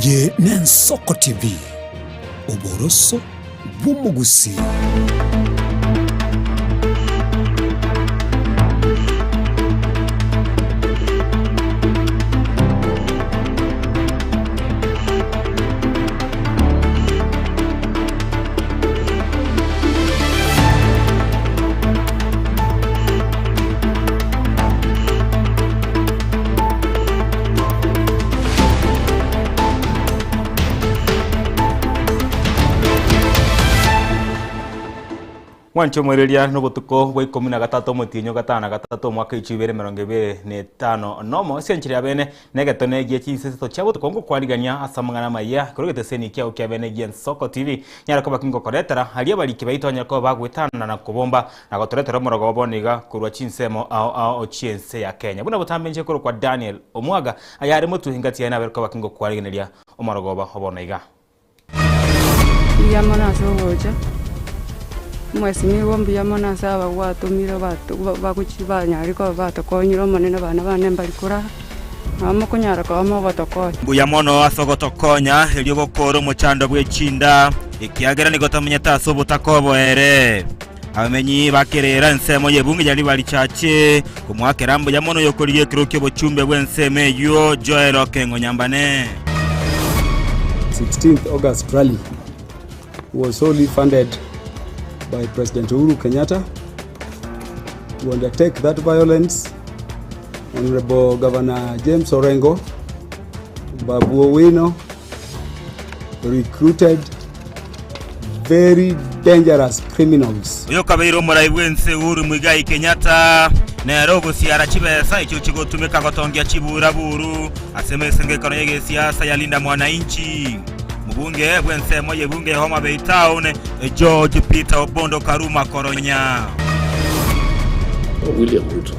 Eye n'Ensoko TV, oboroso bw'omogusii. Mwanche omoereria nobotuko bwa ikomi na gatato omotienyi o gatano na gatato omwaka echi ibere emerongo ebere na etano nomo ase enchera ya bene na egetone gie chinsa isato chia botuko ngokwarigania ase amang'ana amayia korwa egeteseni kiao kia bene gie Ensoko TV Nyare koba ki ngokoretera aria abariki baito banyare koba bagwetana na kobomba na gotoretera omorogoba bono iga korwa chinsemo ao ao chi'ense ya Kenya. Buna botambe inche korokwa Daniel Omwaga, ayare motwe engati yaye nabere koba ki ngokwarigeneria omorogoba o bono iga. Mbuya mono ase ogocha, omwesimigwa mbuya mono ase aba gwatomire bato bagochi banyare koba batokonyire omonene abana bane mbari korara. Nabo mokonyara koba mogotokonya. Mbuya mono ase ogotokonya, erio gokoora omochando bwe chinda, ekiagera nigo tomenyete ase obotaka oboere. Abamenyi bakerera ensemo y'ebunge ya River Richache komoakera mbuya mono y'okorigia ekero ki'obochumbe bw'ensemo eyio Joel Okengo Nyambane. 16th August rally was solely funded by President Uhuru Kenyatta to undertake that violence. Honorable Governor James Orengo, Babu Owino recruited very dangerous criminals. Oyo okabeire omorai bw'ense Uhuru Muigai Kenyatta nere ogosiara chibesa echio chigotumeka gotongia chiburaburu ase emesengekano y'egesiasa ya Linda Mwananchi. Mobunge bw'ensemo y'ebunge ya Homa Bay Town George Peter Obondo Karuma Koronya. William Ruto,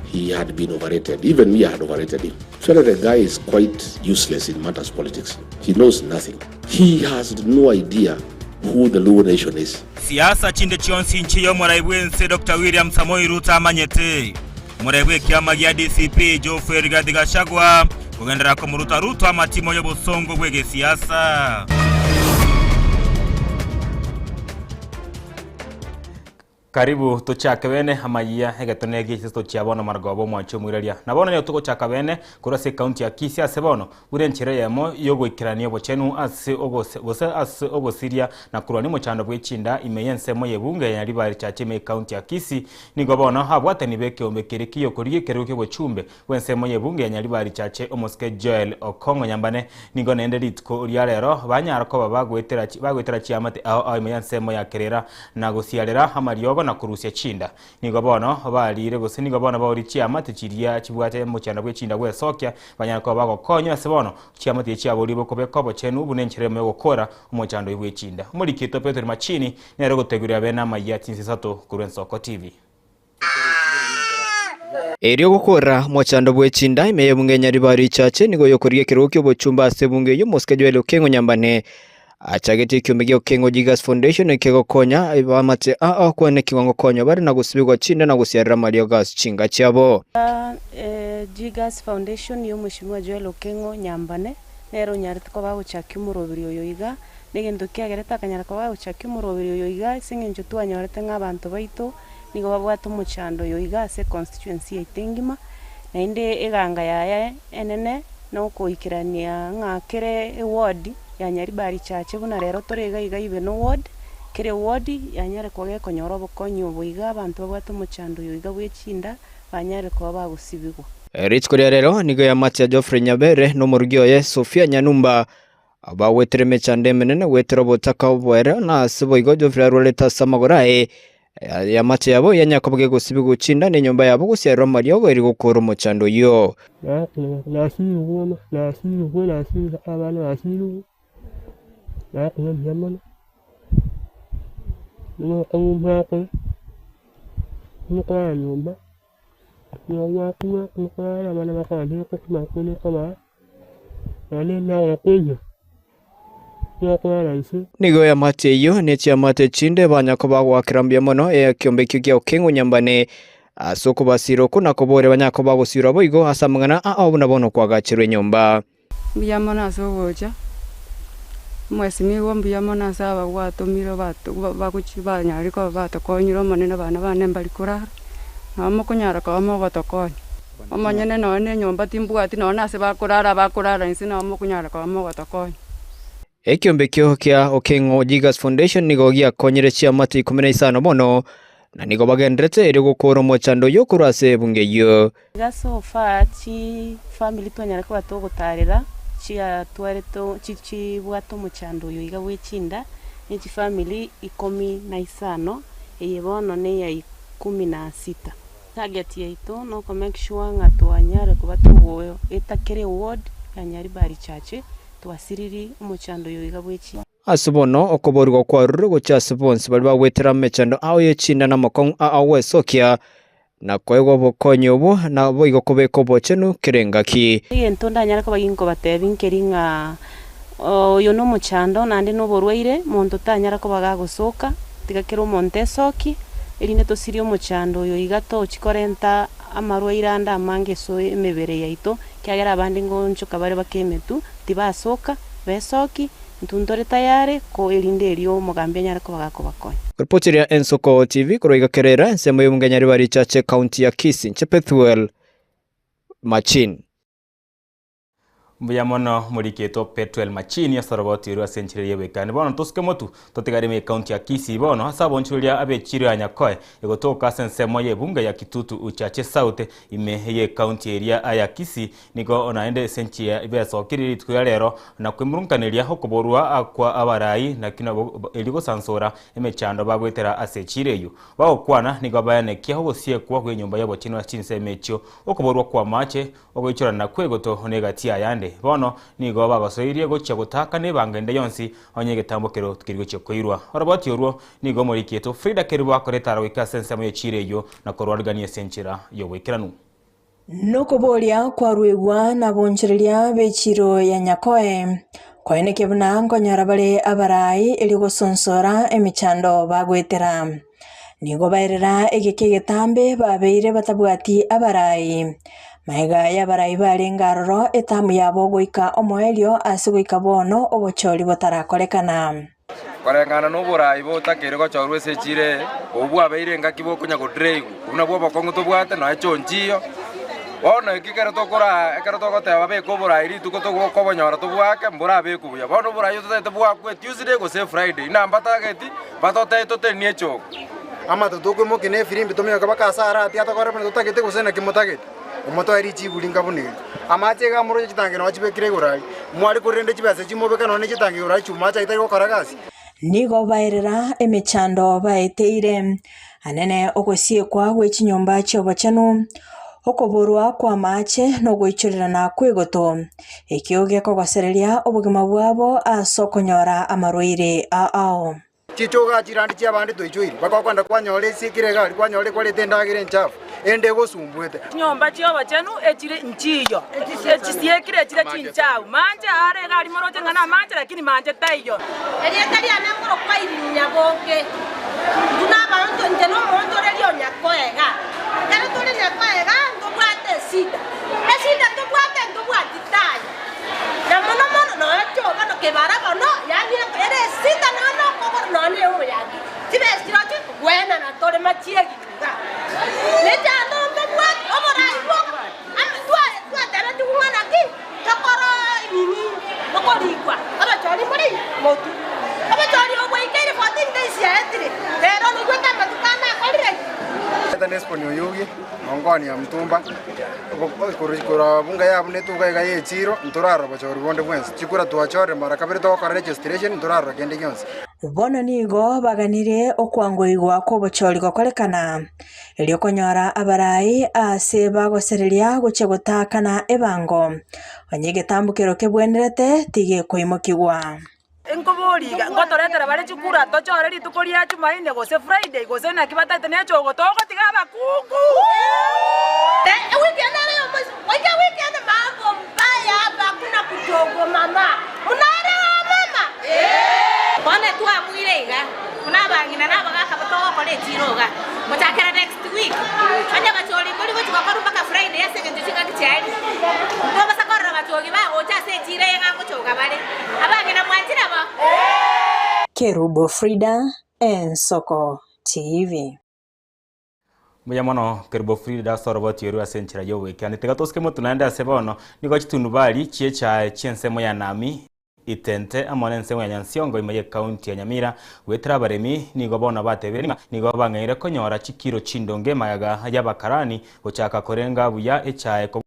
he had been overrated. Even me, I had overrated him. Actually, the guy is quite useless in matters politics. He knows nothing. He has no idea who the Luo nation is. Siasa chinde chionsi inche y'omorai bw'ense Doctor William Samoei Ruto amanyete. Omorai bw'ekiama gia DCP Geoffrey Rigathi Gachagua kogenderera komoruta Ruto amatimo y'obosongo bw'egesiasa. Karibu tochake bene amayia egetone gie chisato chia bono marogoba omwanchi omoiraria. Na bono nigo togochaka bene korwa ase ekaunti ya Kisii ase bono buna enchera eyemo yogoikerania obochenu ase ogose gose ase ogosiria na korwania omochando bwe chinda ime y'ensemo y'ebunge ya Nyaribari Chache ime ekaunti ya Kisii nigo bono abwatani b'ekeombe keria ki'okorigia ekerogo ki'obochumbe bw'ensemo y'ebunge ya Nyaribari Chache omosike Joel Okong'o Nyambane nigo naende rituko ria rero banyara koba bagoetera bagoetera chiamate ao ao ime y'ensemo ya Kerera na gosiarera amariogo na korusia chinda. Nigo bono barire gose nigo bono baorie chiamate chiria chibwate omochando bwe chinda gwesokia banyare koba bagokonywa ase bono chiamate echi chiaboria bokobeka obochenu buna enchera eyemo yogokora omochando oyio bwe chinda. Omoriki oito Petero Machini nere ogoteguria abene amayia chinsa isato korwa Ensoko TV. Erio gokora omochando bwe chinda ime y'ebunge ya Nyaribari Richache nigo yokorigia ekerogo ki'obochumba ase ebunge eyio omosike Joel Okengo Nyambane achagetie ekiombe gia Okengo Jiggers Foundation ekegokonya abamate aa okwanekigwa ngokonywa bare na gosibigwa chinda na gosiarera amariogo ase chinka chiabo. Jiggers Foundation ya Omweshimiwa Joel Okengo Nyambane nere onyarete koba agochakia omoroberi oyo iga, na egento kiagerete akanyara koba agochakia omoroberi oyo iga ase eng'encho twanyorete ng'a abanto baito Nigo babwate omochando oyo iga ase econstituency yaito engima, naende eganga yaye enene nokoikerania ng'a kere eward ya Nyaribari Chache buna rero tore iga iga Ibeno ward, kera eward yanyare koba gekonyora obokonyi obo iga abanto babwate omochando oyo iga bwe chinda banyare koba bagosibigwa. Rituko ria rero nigo eamate ya Geoffrey Nyabere na omorugi oye Sophia Nyanumba bagwetire emechando emenene goetera obotaka oboere na ase boigo Geoffrey arwarete ase amagoro aye Eamate yabo yanya koba gegosibigwa chinda na enyomba yabo gosiarerwa amariogo eri gokoora omochando oyio. Nigo eamate eyio ne chiamate chinde banya koba goakera mbuya mono ekiombe ekio gia Okeng'u Nyambane ase okobasiira okwo na koboria banya koba gosiirwa boigo ase amang'ana ao buna bono kwagacherwe enyomba. Mbuya mono ase ogocha. Omwesimigwa mbuya mono ase aba gwatomire bato bagochi banyare koba batokonyire omonene abana bane mbari korara, nabo mokonyara koba mogotokonya. Omonyene nonye na enyomba timbwati nonye na ase bakorara bakorara inse nabo mokonyara koba mogotokonya. Ekiombe ekio kia Okeng'o Jiggers Foundation nigo giakonyire chiamate 15 bono, na nigo bagendererete erio gokoora omochando oyio korwa ase ebunge eyio. Iga so far chifamiri twanyara koba togotarera chiatwarete chibwate omochando oyo iga bwe chinda, ne chifamiri ikomi na isano, eye bono neya ikumi na sita. Target yaito noko make sure ng'a twanyare koba togoeta kera eward ya Nyaribari Church twasiriri omochando oyo iga bwe chinda. Ase bono okoborigwa kwarure gochia ase bonsi baria bagwetera amechando ao ye chinda na amakong'u a agwesokia, na koegwa obokonyi obwo, naboigo kobeka obochenu kera engaki. Egento ndanyare koba ginkobatebia nkeri ng'a oyo nomochando naende noborwaire, monto tanyara koba gagosoka, tiga kera omonto esokie, erinde tosirie omochando oyo iga tochi korenta amarwaire ande amange ase emebere yaito, ekiagera abande ngonchoka bare bakemetu, tibasoka, besokie, Intwe ntore tayare, ko erinde erio omogambi anyare koba gakobakonya. Ripoti ria Ensoko TV korwa iga Kerera, ensemo y'obong'enya riba richache County ya Kisii, inche Pethuel Machin. Mbuya mono moriketwe Pethuel Machin ase oroboti orwo ase enchera y'ebwekani. Bono tosuke motu totigare ime ekaunti ya Kisii bono ase abonchoreria ab'echiro ya Nyakoe egotoka ase ensemo y'ebunge ya Kitutu Uchache South ime y'ekaunti eria ya Kisii Nigo naende ase enchia besokirie rituko ria rero, na kwemurunkaneria okoborwa kwa abarai, naki nabo erio gosansora emechando bagoetera ase echiira eyio. Bagokwana nigo baenekia ogosiekwa kw'enyomba y'obochenu ase chinsemo echio, okoborwa kw'amache, ogoichorana kw'egoto na egati y'ayande. Bono nigo bagosoirie gochia gotaakana ebanga ende yonsi, onye egetambo kero tikeri gochia koirwa. Oroboti orwo nigo omoriketwe Frida Kerubo akorete aro goika ase ensemo y'echiira eyio na korwarigania ase enchera y'oboikeranu. Nokoboria kwaruegwa nabonchoreria b'echiiro ya Nyakoe, koenekia buna nkonyora bare abarai erio gosonsora emechando bagoetera. Nigo baerera egeka egetambe babeire batabwati abarai. Magega y'abarai barenge aroro etamu yabo goika omoerio ase goika bono obochori botarakorekana. Koreng'ana noboraai botakeire gochorwa ase echiira eye, obwo bwabeire engaki bokonya godraigwa, obwo nabwo obokong'u tobwate, nonya chionchiyo. Bono eki ekero tokoraa ekero togoteba babeke oboraai rituko togokobonyora tobwake, mborabekwe buya. Bono oboraai ototagete bwakwe Tuesday gose Friday, inaa mbatageti, batotebie totenenie echoko. Amato tokoimokia na efirimbi tominyoke mpaka ase arati atokore buna totagete gose naki motagete. Omotoe richibu ringa buna eri. Amache iga amoroche chitangi nonya chibekire igoro aria. Mware korende chibesa echi mobeke nonya ne chitangi igoro aria chiume amache ayio tari gokora gasi. Nigo baerera emechando baeteire, anene ogosiekwa gwe chinyomba chi'obochenu, okoborwa kw'amaache, na ogoichorerana kw'egoto, ekio gekogosereria obogima bwabo ase okonyora amarwaire ao. Chichoga chirandi chi'abande toichoiri, mpaka okwenda kwanyora esikire egari, kwanyora ekwarete endagera enchafu, ende egosumbuete. Chinyomba chi'obochenu echire nchiyo, echisiekire echire chinchafu. Manche are egari moroche ng'a namanche, lakini manche taiyo. Erieta riane nkorokwa Irene Nyaboke. Intwe nabaonto, inche nomoonchoreria o Nyakoe iga. Ekero tore Nyakoe iga, ntobwate esida. Esida ntobwate ntobwati taya. Na mono mono nonya chiobono kebara bono, yaani ere esita nonya nokogoro nonya ne omoyaki, chibesa chirochio kogwenana tore machiegi iga. Mechando ntobwate oborai bwoka ame tware twatebetigwe ng'a naki tokoro nini okorikwa abachori mbori motu. Obochori obo bwaikeire 14 days yaetire, rero noigwete amatuko ande akorire ki? Eta Nesboni Oyugi, Ongoni ya Mtumba, Korwa bunga yabo netuga iga y'echiro, ntorarora obochori bonde bwensi. Chikura twachorire mara kabere togokora registration, ntorarora kende gionsi. Bono nigo baganirie okwangoigwa kw'obochori gokorekana, erio konyora abarai aase bagosereria gochia gotaakana ebango, onye egetambokero kebwenerete tigekoimokigwa. Nkoboria iga, ngotoretera bare chikura tochore rituko ria Jumaine gose Friday gose naki bataete nechogo togotiga abakungu. Ewiki ende ere yomoisiko, goika ewiki ende mambo mbaya hapa hakuna kuchogwa mama. Munaelewa mama? Bono twabuire iga, buna abang'ina na abagaaka togokora echiiro iga, gochakera next week, onye bachori mbori gochi gokorwa mpaka Friday ase eng'encho ching'aki chiarire, ntobasa korora bachogi bagocha ase echiiro eye ng'a ngochoga bare. Abang'ina mwanchire bo? Kerubo Frida, Ensoko TV. Mbuya mono Kerubo Frida ase oroboti orwo ase enchera y'ogoikerania. Tiga tosike motwe naende ase bono, nigo chitundubari chi'echae chi'ensemo ya Nami, Itente amo nensemo ya Nyansiongo ime y'Ekaunti ya Nyamira goetera abaremi nigo bono batebire ng'a nigo bang'eire konyora chikiro chindonge magega y'abakarani gochaka korenga buya echae kobua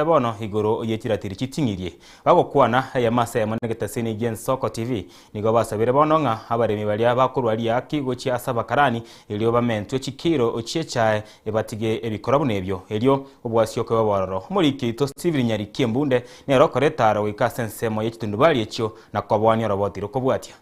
bono igoro ye chiratiri chiting'irie. Bagokwana eyemo ase eyemo negetaseni gi'Ensoko TV nigo basabire bono ng'a abaremi baria bakorwa riaki gochia ase abakarani erio bamentwe chikiro chi'echae Ebatige ebikora buna ebio, erio obwasioke bobe ororo. Omoriki oito Stephen Nyariki Embunde nere okora etaaro goika ase ensemo ye chitundubari echio na koboania oroboti rokobwatia.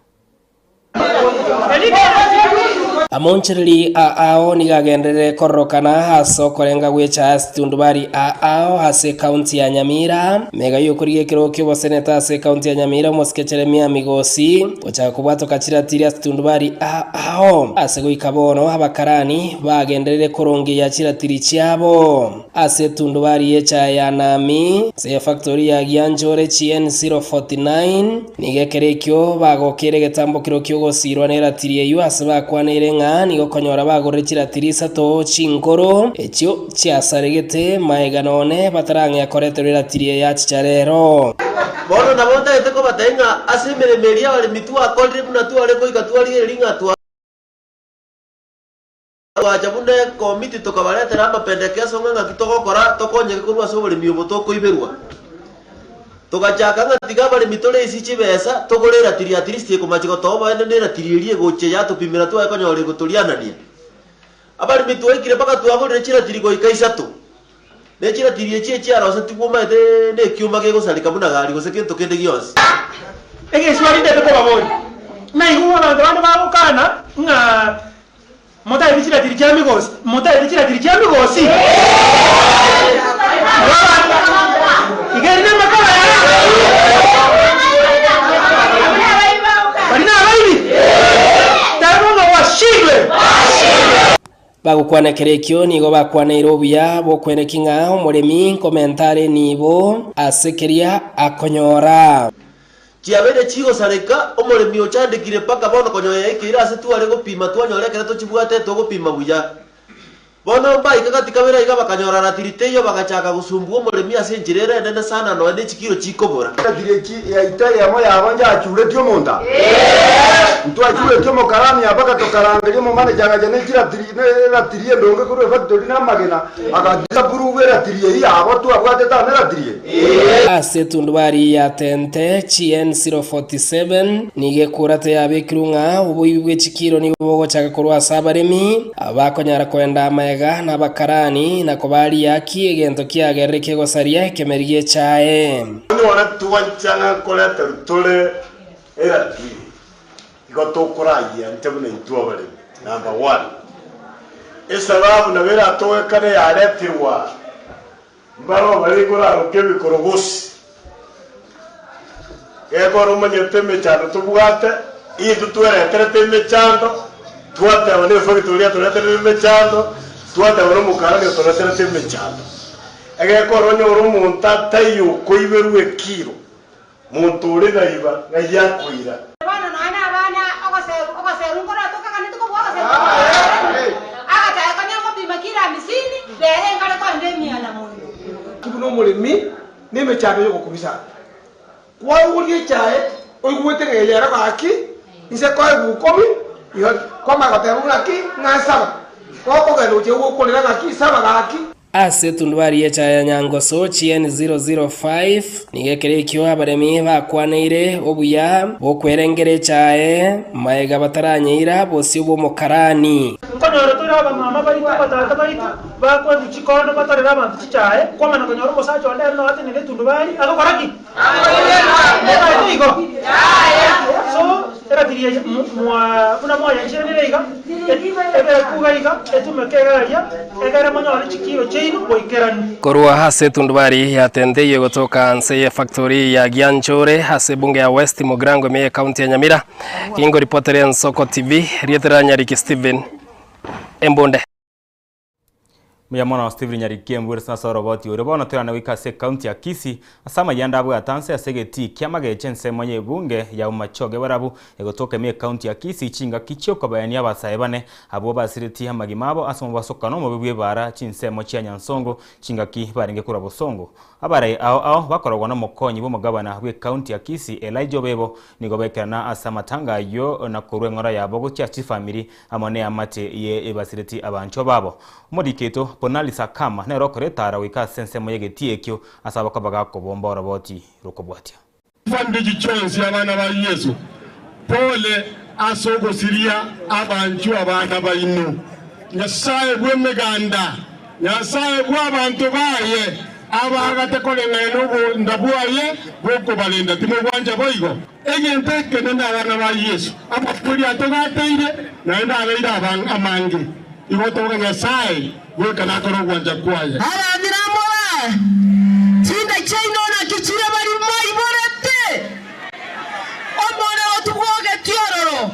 Amonchereri a ao nigo agenderere kororokana ase okorenga gwecha ase tundubari a ao ase ekaunti ya Nyamira. Mega y'okorigia ekerogo ki'oboseneta ase ekaunti ya Nyamira omosike Jeremia Migosi gochaka kobwatoka chiratiri ase tundubari a ao. Ase goika bono abakarani Bagenderere korongeyia chiratiri chiabo ase etundubari y'echae ya Nami, ase efactori ya Gianjore GN 049. Nigo ekero ekio bagokeire egetambokero ki'ogosiirwa neratiri eyio ase bakwaneire ng'a nigo konyora bagorire chiratiri isato chinkoro, echio chiasaregete magega nonye batarang'ea koreterwa eratiri eye achicha rero. Bono nabo ntagete kobatebia ng'a ase emeremo eria abaremi twakorire buna tware goika twarigereria ng'a twa. Twacha buna ekomiti tokabaretera amapendekeso ng'a ng'aki togokora tokonyeke korwa ase oboremi obo tokoiberwa. Togachaka ng'a tiga abaremi tore isi chibesa togore eratiri at least ekomachi gotoa oboene na eratiri eria egochia yatopimera twaye konyora egotorianania. Abaremi twaikire mpaka twagorire chiratiri goika isato. Ne chiratiri echi echiarosetigwe omanyete nekioma kegosareka buna gari gose gento kende gionsi. Egeswali ndete kobaboria, naigwe abanto bande bagokana ng'a motaeti chiratiri chia migosi, motaeti chiratiri chia migosi? Iga eri namakara aya? Baria nabaibi? Teba ng'a washindwe! Bagokwana ekero ekio nigo bakwaneire obuya bw'okweneki ng'a omoremi nkomenta are nibo ase keria akonyora. Chiabeire chigosareka, omoremi ochandekire mpaka bono konyoa yaikeire ase tware gopima twanyora ekero tochibwate togopima buya. Bono mbaika gati kabere aiga bakanyora ratiri teiyo bagachaka gosumbua omoremi ase enchera ere enene sana nonya ne chikiro chikobora. Eratiri eki yaito eyemo yabo njachuretie omonto aa? Ntwachuretie omokarani aa mpaka tokarangeria omomaneja agacha ne chiratiri ne eratiri endonge korwa efactory na amagena agadisapuruva eratiri eyio yabo twabwatete aa neratiri eye. Ase etundubari ya Tente GN 047 nigo ekurata yabekirwe ng'a oboibi bwe chikiiro nigo bogochaka korwa ase abaremi, abakonyara koenda amaega na abakarani, na kobaria haki egento kiagerire kegosaria ekemeri gi'echae. Onyore twancha ng'a nkoreterwa tore eratiri, igo tokorayia inche buna intwe abaremi, number one. Esababu nabo eratogekane yareterwa Mbarabwo bare koraroka ebikorogosi. Gekora omanyete emechando tobwate, intwe twereterete emechando, twateba na efactory yatoreterete emechando, twateba na omokarani otoreterete emechando. Egekora onyore omonto ataiyo okoiberwa ekiro, monto ore naiba ng'ai akoira. Bono nonya nabana ogoseru, ogoseru nkorora tokaganeti kobua ogoseru tokaganeti. Agachaka konya ngopima kilo amisini, rero enkare koenda emia na moino. Ki buna omoremi na emechando y'ogokumisa. Kwarugoria echae oigwete ng'a eye ere gaki, inse koegwa ukomi, igo kwamanya goteba buna ki, ng'a nsaba. Gokogenda gochia gokorera ng'aki, saba gaki. Ase etundubari y'echae ya Nyangoso GN 005, nigo ekero ekio abaremi bakwaneire obuya bw'okwerengera echae magega bataranyeira bosio bw'omokarani. Nkonyora tore abamama baito, abatata baito, bakoegwa chikondo batorere abanto chichae, kwamana konyora omosacha onde ere noatenene etundubari, agokora ki? Motaete igo? So, eratiri eye mwa buna mwayancheranire iga, ebekuga iga, etumeke iga aria, egere monyore chikiro chiaino goikeranu. Korwa ase etundubari ya Tentei egotoka nse ye factory ya Gianchore ase ebunge ya West Mugirango ime ye county ya Nyamira, Kingoripotere Ensoko TV, rietera Nyariki Stephen, Embunde. Mbuya mono Stephen Nyarikie Mbwirese ase oroboti oria. Bono toirane goika ase ekaunti ya Kisii ase amayanda abwate anse ase egetii kia magecha ensemo ya ebunge ya Bomachoge Borabu egotoka ime ekaunti ya Kisii chingaki chiokobaenia abasae bane abwo basiretie amagima abo ase omobasokano omobe bw'ebaara chinsemo chia Nyansongo chingaki barenge korwa Bosongo. Abarai ao ao bakorogwa nomokonyi bw'omogabana bw'ekaunti ya Kisii Elijah Obebo nigo baekerana ase amatanga ayio na korwa eng'ora yabo gochia chifamiri amo neamate ye ebasireti abanchwa babo. Omoriki oito Bonali Sakama nere okora etara goika ase ensemo y'egetii ekio ase abakoba gakobomba oroboti rokobwatia. Chifamiri chionsi abana ba Yeso, pole ase ogosiria abanchwa abana baino. Nyasae bw'emeganda, Nyasae bw'abanto baye, abaagate koreng'ana nobonda bwaye bw'okobarenda. Timogwancha boigo? Egento ekenene abana ba Yeso, amakweri atogateire, naende abeire amange, igo toboka Nyasae goika nakore ogwancha kwaye. Abamira more, chinda chiaino naki chire baria mwaiborete? Omorero tibwogetie ororo,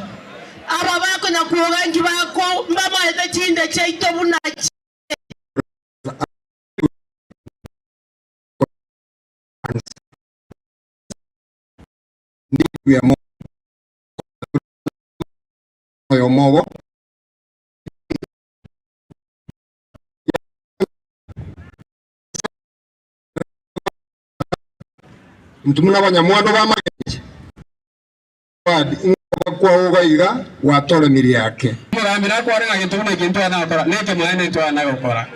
aba bakonya kwoga inki bako mbamaete chinda chiaito buna chire. Oyomo obo. Intwe buna abanyamwando b'amagenche, ng'a iga gwatoremirie ake. Omogambi nakwane ng'a gento buna eke ntwana gokora, nekemanene ntwana gokora.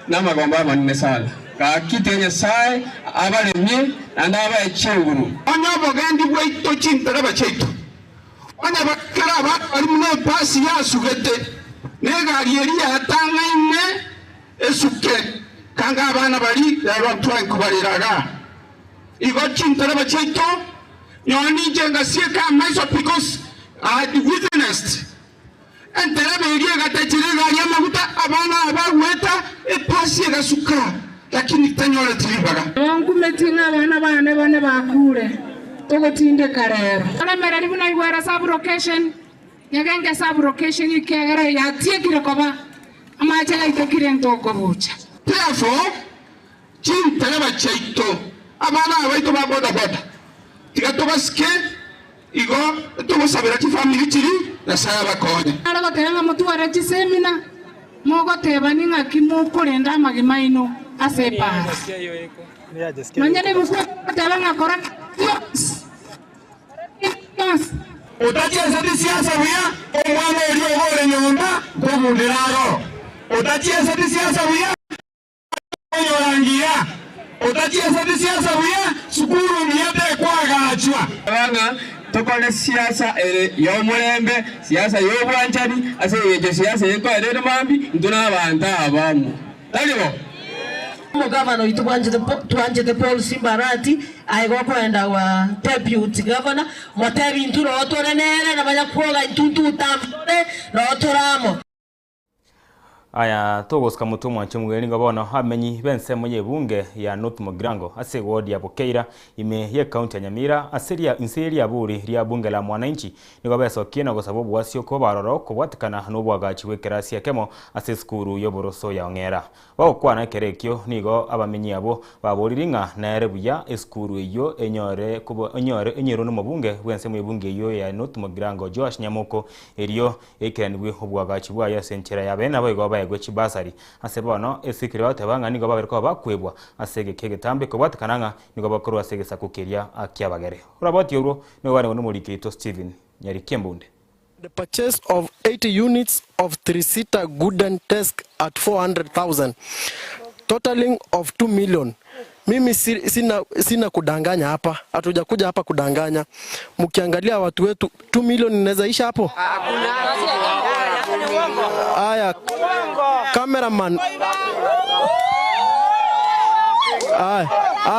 Namagombo amanene sana. Gaki tiga Nyasae abaremie naende abae chinguru. Onye obogendi bwaito chintereba chiaito, onye bakera abana baria buna epasi yasugete, na egari eria yatang'aine esuke, kanga abana baria rero ntwae nkobarera igaa. Igo chintereba chiaito, nonye ninche ngasieka amaiso because I had witnessed Entereba eria egatechera egari y'amaguta, abana aba bagoeta, epasi egasuka, lakini tanyoreti ribaga. Nonkumetie ng'a abana baane bane bakuure, togotindeka rero. Oremereri buna Igwera sub-location, Nyagenge sub-location ekiagera yatiekire koba amache gaitekire ntokobucha. Therefore, chintereba chiaito, abana aba baito ba boda boda, tiga tobasike. Igo togosabera chifamiri chiria, Nyasae abakonye. Nare goteba ng'a motware chisemina, mogotebani ng'aki mokorenda amagima aino ase ebaara. Nonya nebuku egoteba ng'a kora gionsi, kora kende gionsi. Otachieseti siasa buya, omwana oria ogo ore nyomba nkogundera aro. Otachieseti siasa buya. Onyora ngiya, otachieseti siasa buya, sukuru ngiya tekoagachwa. Ng'a tokore siasa ere y'omorembe, siasa y'obwanchani, ase engencho siasa eye nkoera ere mambia, intwe nabaanto abamo. Tari bo? Omogavana oito bwanchete twanchete Paul Simba Arati aye gokoenda gwa deputy governor motebi intwe noo tore nere na banyakwoga intwe ntutambore noo tore amo. Aya togosika motwe omwanche omogeni nigo bono abamenyi b'ensemo y'ebunge ya North Mugirango ase eward ya Bokeira ime y'ecounty ya Nyamira ase ria inse ye riaburi ria bunge la mwananchi nigo besokie na gosaba oboasi okoba aroro kobwatekana n'oboagachi bw'ekerasi ekemo ase esukuru y'oboroso ya Ong'era. Bagokwana ekero ekio nigo abamenyi abwo baboriri ng'a nere buya esukuru eyio enyore kobo enyore enyerwe nomobunge bw'ensemo y'ebunge eyio ya North Mugirango Joash Nyamoko erio Eikeranigwe oboagachi bwaye ase enchera y'abeene naboigo baegwe chibasari. Ase bono, esikire bagoteba ng'a nigo babere koba bakwebwa ase egeka egetambe kobwatekana ng'a nigo bakorwa ase egesaku keria ki'abagere. Oroboti orwo nigo rwarengwe nomoriki oito Stephen Nyarikembunde. The purchase of 80 units of three-seater gooden desk at 400,000 totaling of 2 million. Mimi si, sina, sina kudanganya hapa, hatujakuja hapa kudanganya. Mkiangalia watu wetu 2 million inaweza isha hapo? Haya, cameraman. Haya,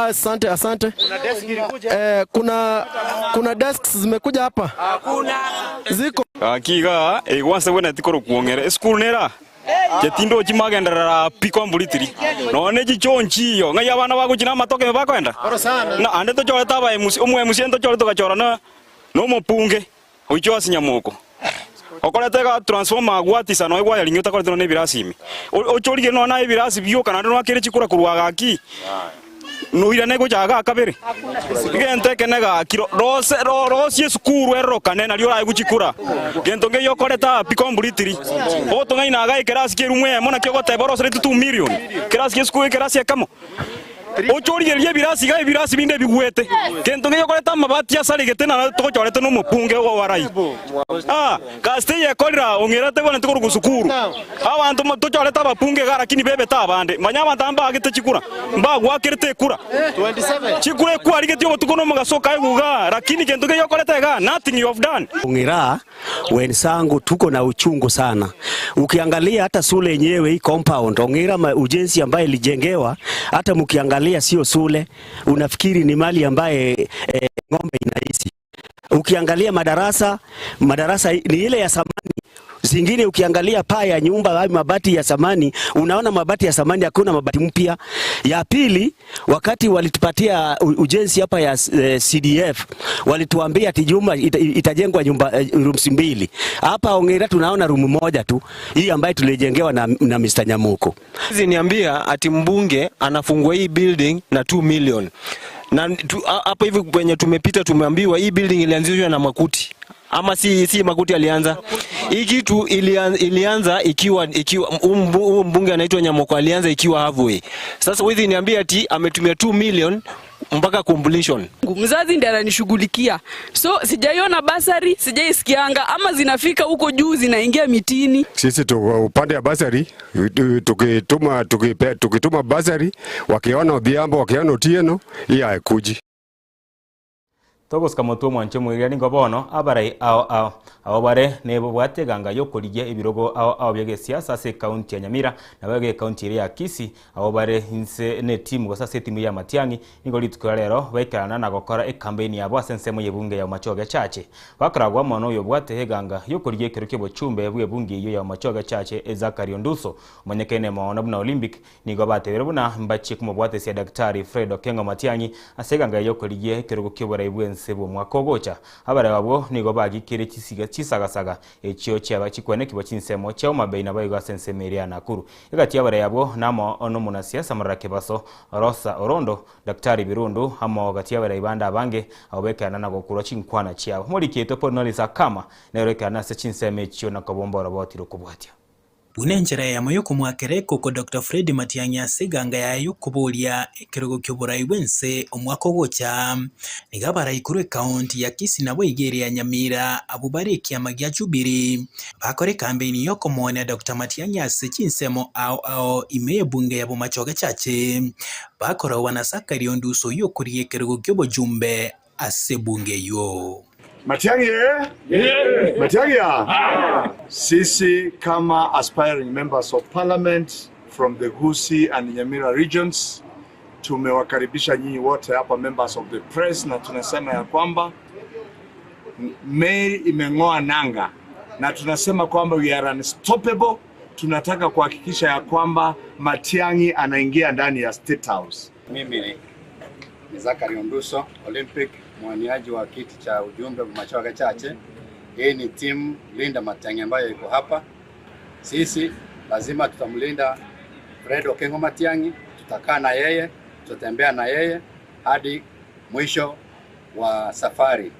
asante asante. Eh, kuna kuna desks zimekuja hapa? Ziko. Gaki igaa, egwansa bwenereti korokwa Esukuru nera? Inche tindochi magenderera pi completely. Nonya ne chichoo nchiyo, ng'ai abana bagochia na amatoke ime bakoenda? Na ande tochorete aba MC, omo MC ntochore togachora na na omopunge oichwe ase nyamoko. Okorete iga transformer agwatisa noe gwayaring'ia otakorete nonya na ebirasi ime. Ochorigere nonya na ebirasi bioka naende noakere chikura korwa gaki, noirane gocha igaa kabere. Egento ekene gaki rose rosie esukuru erorokane nario oraegwe chikura. Gento nkeiyo okorete aa pi completely. Ogotong'aina igaa ekerasi kia erumu eyemo naki ogoteba oroseretie 2 million, ekerasi kia esukuru ekerasi ekemo. Oche origererie ebirasi iga ebirasi binde ebigwete. Gento nkeiyo okorete amabati asaregete na togochorete nomopunge o arai. Ah, kasita eye ekorire aa ong'erete bwanete korwa sukuru. Abanto tochorete abapunge iga lakini bebete abande. Manya abanto aba mbagete chikura, mbagwakerete ekura. Chikura ekwarigetie obotuko na omogaso okaegwa igaa, lakini gento nkeiyo okorete igaa, nothing you have done. Ong'era wenzangu, tuko na uchungu sana. Ukiangalia hata shule yenyewe hii compound Ong'era, ujenzi ambaye ilijengewa, hata mkiangalia sio shule, unafikiri ni mali ambaye ng'ombe inaishi. Ukiangalia madarasa, madarasa ni ile ya zamani. Zingine ukiangalia paa ya nyumba au mabati ya zamani, unaona mabati ya zamani, hakuna mabati mpya. Ya pili, wakati walitupatia ujenzi hapa ya CDF, walituambia ati jumba itajengwa nyumba rooms mbili. Hapa Ong'era tunaona room moja tu, hii ambayo tulijengewa na Mr. Nyamuko. Hizi niambia ati mbunge anafungua hii building na 2 million. Na hapa hivi kwenye tumepita tumeambiwa hii building ilianzishwa na makuti. Ama si makuti alianza. Hii kitu ilianza ikiwa huu mbunge anaitwa Nyamoko alianza ikiwa halfway. Sasa wewe niambia ati ametumia 2 million mpaka completion. Mzazi ndiye ananishughulikia. So sijaiona bursary, sijaisikianga ama zinafika huko juu zinaingia mitini. Sisi tuko upande ya bursary, tukituma bursary wakiona Odhiambo, wakiona Otieno, hii haikuji. Togosika motwe omwancho omwiriria nigo bono abarai ao ao abo bare nebo bwateganga yokorigia ebirogo ao ao bya gesiasa ase ekaunti ya Nyamira nabo ege ekaunti ere ya Kisii abo bare inse ne timu gose ase etimu ya Matiang'i nigo rituko ria rero baikarana na gokora ecampaign yabo ase ensemo ya ebunge ya Bomachoge Chache bakoragwa mono oyo obwate eganga yokorigia ekero kia obochumbe bwa ebunge eywo ya Bomachoge Chache Zachary Onduso omanyekene mono buna Olympic nigo batebire buna mbachie komobwatesia Daktari Fred Okengo Matiang'i ase eganga yokorigia ekerogo kia oborai bwa ense bwa omwaka ogocha. Abarebe abwo nigo bagikire chisiga chisagasaga echio chiaba chikwenekibwa chinsemo chia Homa Bay nabo igo ase ensemo ere ya Nakuru. Egati y'abarebe abwo namo n'omonasiasa Morara Kebaso, Rosa Orondo, Daktari Birundu amo gati y'abarebe bande abange abo bekerana na gokurwa chinkwana chiabo. Moriketwe Paul Norris Akama nero ekerana ase chinsemo echio na kobomba oroboti rokobwatia. Buna enchera eyemo y'okomwakera ekoko Dr. Fred Matiang'i ase eganga yaye y'okoboria ekerogo kia oborai bw'ense omwaka ogocha. Nigo abarai korwa ekaunti ya Kisii nabo iga ere ya Nyamira abwo bare ekiama gia Jubilee bakore ekampeini y'okomoenia Dr. Matiang'i ase chinsemo ao ao ime y'ebunge ya Bomachoge Chache. Bakoragwa na Zachary Onduso oyio okoria ekerogo kia obojumbe ase ebunge eyio. Matiang'i eh? Yeah. Matiang'i ah. Sisi kama aspiring members of parliament from the Gusii and Nyamira regions tumewakaribisha nyinyi wote hapa members of the press, na tunasema ya kwamba meli imeng'oa nanga na tunasema kwamba we are unstoppable. Tunataka kuhakikisha ya kwamba Matiang'i anaingia ndani ya State House. Mimi ni Zachary Onduso, Olympic mwaniaji wa kiti cha ujumbe Bomachoge Chache. Hii ni timu Linda Matiang'i ambayo iko hapa. Sisi lazima tutamlinda Fred Okengo Matiang'i, tutakaa na yeye, tutatembea na yeye hadi mwisho wa safari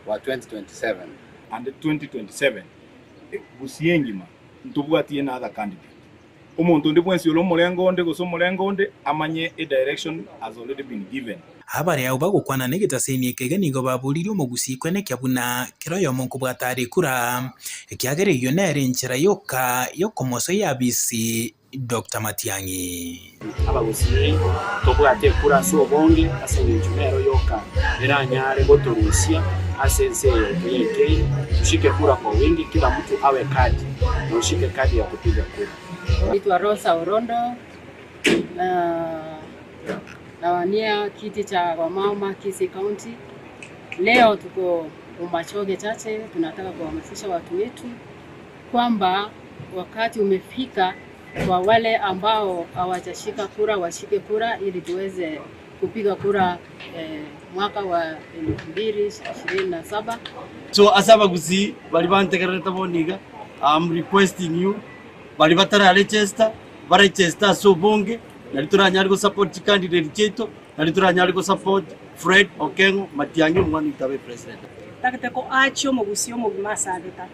wa 2027. And 2027 Gusii engima ntobwatie na other candidate omonto onde bwensi ore omorengo onde gose omorengo onde amanye a direction has already been given. Abare abo bagokwana na egetaseni eke nigo baboririe omogusii kwenekia buna kera oyomo nkobwata are ekura ekiagera eyio nere enchera yoka yokomosoyia abisi Dr. Matiang'i. Abagusii tobwate ekura ase obonge ase eng'encho nero yoka eranyare gotorusia ase ense eye toyaikeire. Tushike kura kwa wingi, kila mtu awe kadi na ushike kadi ya kupiga kura. Naitwa Rosa Orondo na nawania kiti cha wamama Kisii County. Leo tuko Bomachoge Chache, tunataka kuhamasisha watu wetu kwamba wakati umefika kwa wale ambao hawajashika kura washike kura ili tuweze kupiga kura. eh, mwaka wa 2027. So ase abagusii baria bantegererete bono iga, I'm requesting you, baria batara register, ba register ase obonge, nario toranyare go support chicandidate chiaito, nario toranyare go support Fred Okengo Matiang'i omwana oito abe president. Ntagete koachia omogusii omogima ase ageta.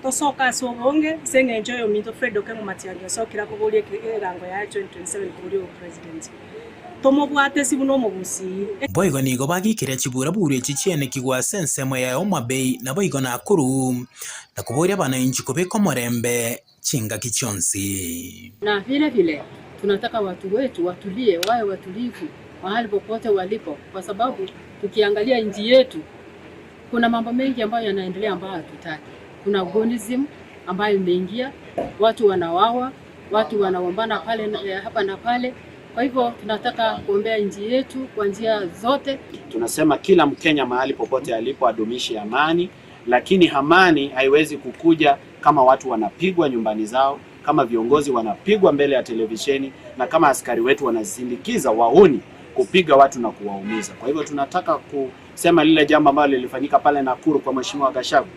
Tosoke ase obonge ase engencho oyominto Fred Okengo Matiang'i osokire akoboria erango yaye 2027 koboria obopresident. Tomobwate ase buna omogusii. Boigo nigo bagikeria chiburaburu echi chienekigwe ase ensemo ya Homa Bay naboigo Nakuru, na koboria abanainchi kobeka omorembe chingaki chionsi. Na vile vile tunataka watu wetu watulie, wawe watulivu mahali popote walipo, kwa sababu tukiangalia nchi yetu kuna mambo mengi ambayo yanaendelea ambayo hatutaki. Kuna gonism ambayo imeingia, watu wanawawa, watu wanaombana pale na- hapa na pale. Kwa hivyo tunataka kuombea nchi yetu kwa njia zote. Tunasema kila Mkenya mahali popote alipo adumishe amani, lakini amani haiwezi kukuja kama watu wanapigwa nyumbani zao, kama viongozi wanapigwa mbele ya televisheni na kama askari wetu wanasindikiza wahuni kupiga watu na kuwaumiza. Kwa hivyo tunataka kusema lile jambo ambalo lilifanyika pale Nakuru kwa Mheshimiwa Gachagua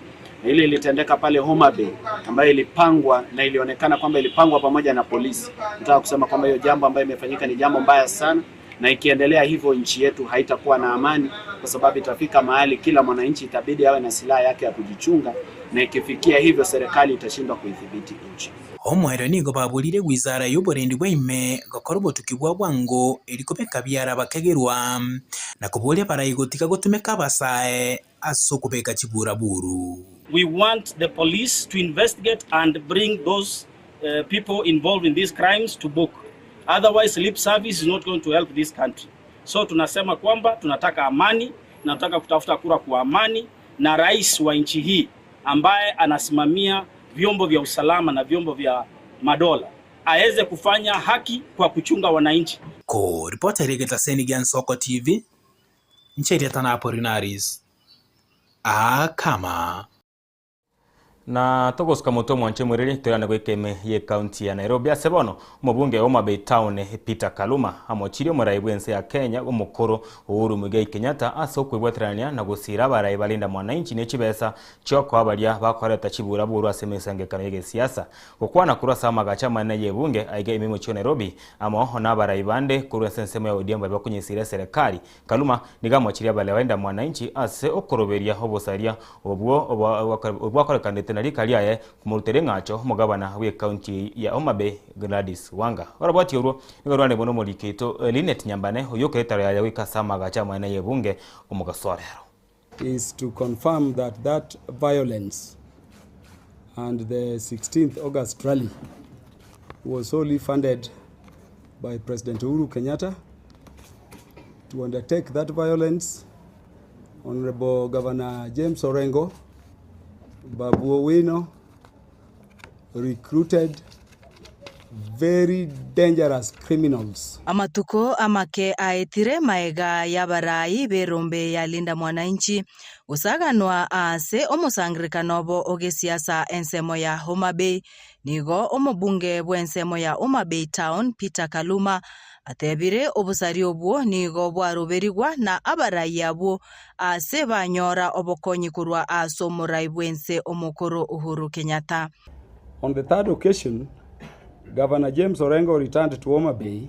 na ile ilitendeka pale Homa Bay ambayo ilipangwa na ilionekana kwamba ilipangwa pamoja na polisi. Nataka kusema kwamba hiyo jambo ambayo imefanyika ni jambo mbaya sana, na ikiendelea hivyo nchi yetu haitakuwa na amani, kwa sababu itafika mahali kila mwananchi itabidi awe na silaha yake ya kujichunga, na ikifikia hivyo serikali itashindwa kuidhibiti nchi. Omoerio nigo baborire wizara y'oborendi bwa ime gokora obotuki bwa bwango erio kobeka biara bakegerwa, na koboria abarai gotiga gotumeka abasae ase okobeka chiburaburu. We want the police to investigate and bring those uh, people involved in these crimes to book. Otherwise, lip service is not going to help this country. So tunasema kwamba tunataka amani, tunataka kutafuta kura kwa amani, na rais wa nchi hii ambaye anasimamia vyombo vya usalama na vyombo vya madola aweze kufanya haki kwa kuchunga wananchi. Ko ripota ere egetaseni gia Nsoko TV, inche erieta na Apolinaris Akama. Na togosuka motwe omwanche omwereri toirane goika ime ye county ya Nairobi ase bono omobunge o Homa Bay Town Peter Kaluma amochirie omorai bwense ya Kenya omokoro Uhuru Muigai Kenyatta ase okoibwaterania na gosira abarai barinda mwananchi ne chibesa chiokoa baria bakoreta chiburaburu ase emesangekano y'egesiasa gokwana korwa ase amagacho amanene y'ebunge aiga ime omochie o Nairobi amo na abarai bande korwa ase ensemo ya ODM baria bakonyesira eserekari Kaluma nigo amochirie abarai barinda mwananchi ase okoroberia obosaria obwo obwakorekanete na rika riaye komorutera eng'acho omogabana bwe county ya Homa Bay Gladys Wanga. Oroboti orwo nigo rwarebwa nomoriki oito Linet Nyambane oyio okoretaro yaye goika ase amagacho amanene y'ebunge omogaso orero. Is to confirm that that violence and the 16th August rally was solely funded by President Uhuru Kenyatta. To undertake that violence, Honorable Governor James Orengo, Babu Owino recruited very dangerous criminals. Amatuko amake aetire maega y'abarai b'erombe ya Linda Mwananchi gosaganwa ase omosangererekano obo ogesiasa ensemo ya Homa Bay nigo omobunge bw'ensemo ya Homa Bay Town Peter Kaluma atebire obosari obwo nigo bwaroberigwa na abarai abwo ase banyora obokonyi korwa ase omorai bw'ense omokoro Uhuru Kenyatta. On the third occasion, Governor James Orengo returned to Homa Bay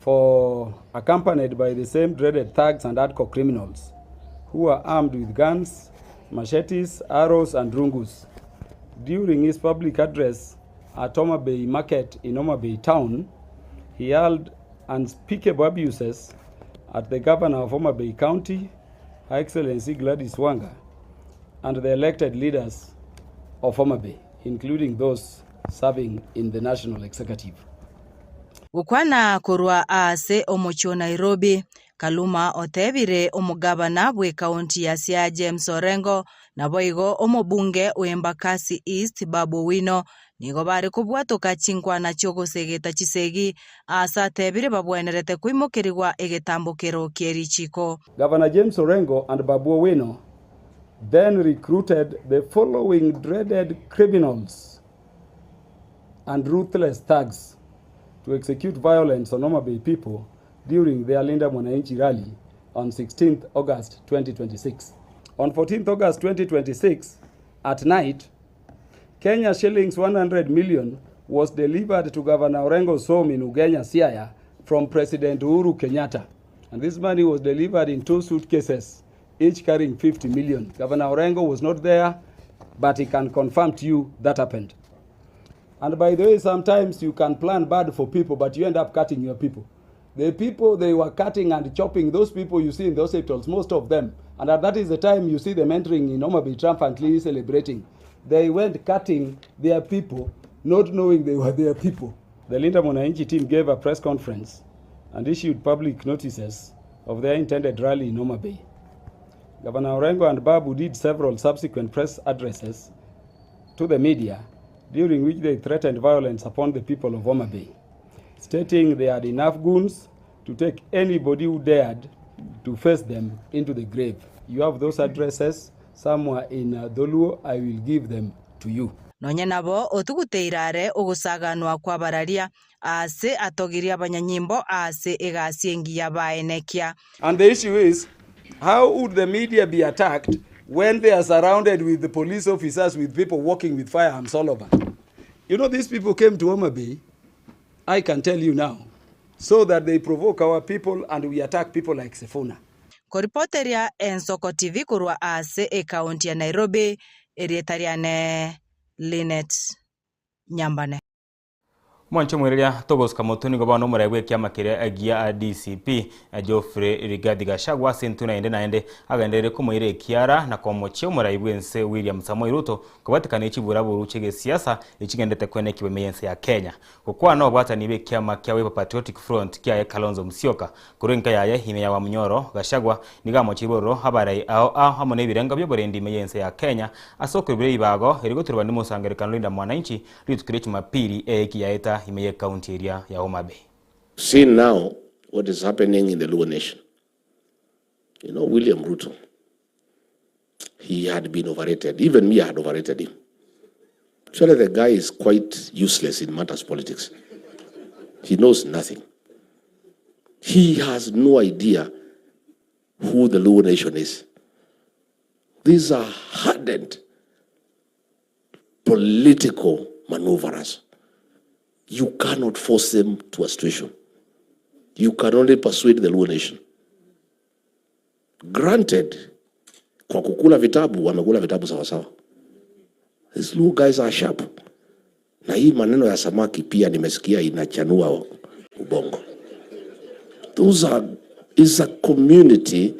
for accompanied by the same dreaded thugs and hardcore criminals who were armed with guns, machetes, arrows and rungus. During his public address at Homa Bay Market in Homa Bay Town, he hurled unspeakable abuses at the governor of Homa Bay County, Her Excellency Gladys Wanga, and the elected leaders of Homa Bay, including those serving in the national executive. Gokwana korwa ase omochie o Nairobi, Kaluma otebire omogabana bw'ekaunti ya Siaya James Orengo naboigo omobunge o Embakasi East Babu Owino nigo bare kobwatoka chinkwana chi'ogosegeta chisegi ase atebire babwenerete koimokerigwa egetambokero ki'erichiko. Governor James Orengo and Babu Owino then recruited the following dreaded criminals and ruthless thugs to execute violence on Homa Bay people during their Linda Mwananchi rally on 16th August 2026. On 14th August 2026, at night, Kenya shillings 100 million was delivered to Governor Orengo's home in Ugenya, Siaya, from President Uhuru Kenyatta. And this money was delivered in two suitcases, each carrying 50 million. Governor Orengo was not there, but he can confirm to you that happened. And by the way, sometimes you can plan bad for people, but you end up cutting your people. The people they were cutting and chopping, those people you see in the hospitals, most of them, and at that is the time you see them entering in Homa Bay triumphantly celebrating. They went cutting their people, not knowing they were their people. The Linda Mwananchi team gave a press conference and issued public notices of their intended rally in Homa Bay. Governor Orengo and Babu did several subsequent press addresses to the media, during which they threatened violence upon the people of Homa Bay, stating they had enough goons to take anybody who dared to face them into the grave. You have those addresses somewhere in Dholuo, I will give them to you. Nonya nabo otuguteire are ogosaganwa kw'abararia, aase atogirie abanyanyimbo ase egasi engiya baenekia. And the issue is, how would the media be attacked when they are surrounded with the police officers, with people walking with firearms all over? You know, these people came to Homa Bay, I can tell you now, so that they provoke our people and we attack people like Sifuna. Koripoteria Ensoko TV korwa ase ekaunti ya Nairobi, erieta riane Linet Nyambane. Mwanche omwereria togosuka motwe nigo bono omorai bw'ekiama keria gia DCP Geoffrey Rigathi Gachagua ase intwe naende naende agenderere komoira ekiara na komochia omorai bw'ense William Samoei Ruto kobatekana echiburaburu chi'egesiasa echigendete kwene ekibeme y'ense ya Kenya. Gokwana obwatani bw'ekiama kia Wiper Patriotic Front kiaye Kalonzo Musyoka korwa enka yaye ime ya Wamunyoro Gachagua nigo amochire bororo abarai ao ao amo nebirengo bioborendi ime y'ense ya Kenya ase okoibora ebibago erio goturwa nomosangererekano Linda Mwananchi Rituko ria Jumapili eeki yaeta ime y'ekaunti eria ya Homa Bay. Seen now what is happening in the Luo nation. You know, William Ruto, he had been overrated. Even me, I had overrated him. Actually, the guy is quite useless in matters politics. He knows nothing. He has no idea who the Luo nation is. These are hardened political maneuverers. You cannot force them to a situation. You can only persuade the Luo nation. Granted, kwa kukula vitabu, wamekula vitabu sawasawa. These Luo guys are sharp. Na hii maneno ya samaki pia nimesikia inachanua ubongo. Those are, is a community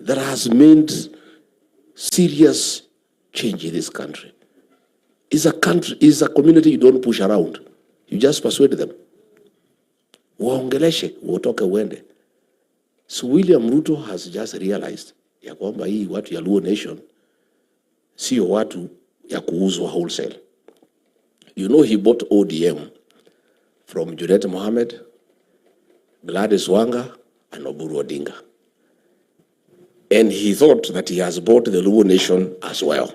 that has made serious change in this country. Is a country, is a community you don't push around. You just persuade them. Waongeleshe, utoke uende. So William Ruto has just realized ya kwamba hii watu ya Luo Nation sio watu ya kuuzwa wholesale. You know he bought ODM from Junet Mohammed, Gladys Wanga and Oburu Odinga. And he thought that he has bought the Luo Nation as well.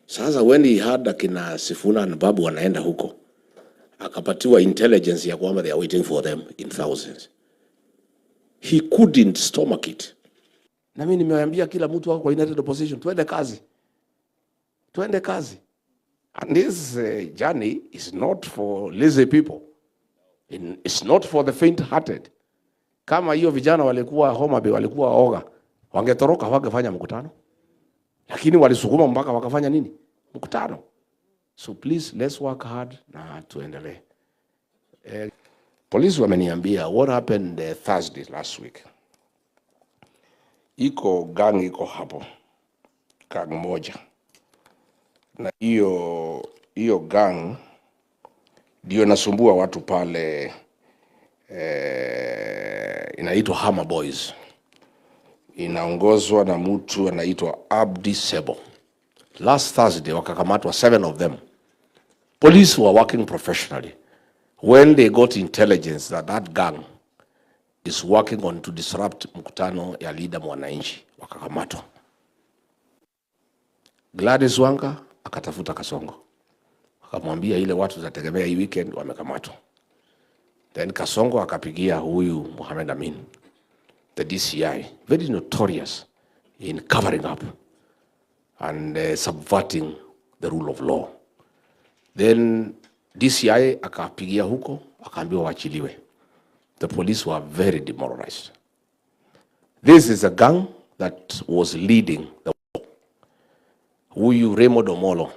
Sasa when he had akina Sifuna and Babu wanaenda huko, akapatiwa intelligence ya kwamba they are waiting for them in thousands. He couldn't stomach it. Na mimi nimeambia kila mtu wako kwa United Opposition, twende kazi, twende kazi. And this journey is not for lazy people. It's not for the faint-hearted. Kama hiyo vijana walikuwa Homa Bay, walikuwa oga, wangetoroka wangefanya mkutano, lakini walisukuma mpaka wakafanya nini? Mkutano. So please let's work hard na tuendelee. Polisi wameniambia what happened Thursday last week. Iko gang iko hapo, gang moja, na hiyo hiyo gang ndio inasumbua watu pale inaitwa Hammer Boys, inaongozwa na mtu anaitwa Abdi Sebo. Last Thursday wakakamatwa seven of them. Police were working professionally when they got intelligence that that gang is working on to disrupt mkutano ya Linda Mwananchi, wakakamatwa. Gladys Wanga akatafuta Kasongo, akamwambia ile watu tunategemea hii weekend wamekamatwa. Then Kasongo akapigia huyu Mohamed Amin. the DCI, very notorious in covering up and subverting the rule of law. Then DCI akapigia huko, akaambiwa waachiliwe. The police were very demoralized. This is a gang that was leading the war. Huyu Raymond Omolo,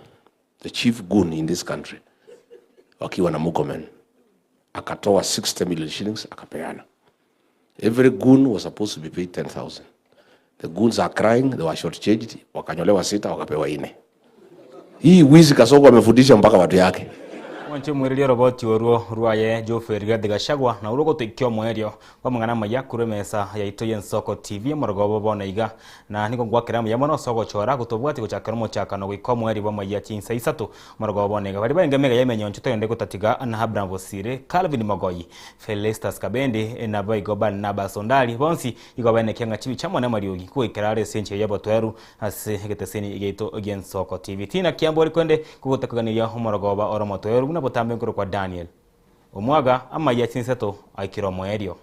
the chief goon in this country, wakiwa na Murkomen, akatoa 60 million shillings akapeana. Every goon was supposed to be paid 10,000. The goons are crying, they were shortchanged, wakanyolewa sita, wakapewa ine. Hii wizi Kasongo amefundisha mpaka watu yake. Mwanche omwereria oroboti orwo rwaye Geoffrey Rigathi Gachagua na orwo ogotoikia omoerio bw'amang'ana amaya korwa emesa yaito y'Ensoko TV omorogoba bono iga. Na nigo ngwakera mbuya mono ase ogochora gotobwatia gochakera omochakano goika omoerio bw'amayia chinsa isato omorogoba bono iga. Baria barenge emega y'emenyoncho togende gotatiga na Abraham Bosire, Calvin Mogoi, Felestus Kabendi naboigo Barnabas Ondari bonsi igo baenekia ng'a chibicha amo namariogi kogoikera are ase enchera y'obotoeru ase egeteseni giaito gi'Ensoko TV. Tina kiambori korende kogotakoganiria omorogoba ore omotoeru buna botambe nkorokwa Daniel. Omwaga amaiya chinseto aikire omoerio.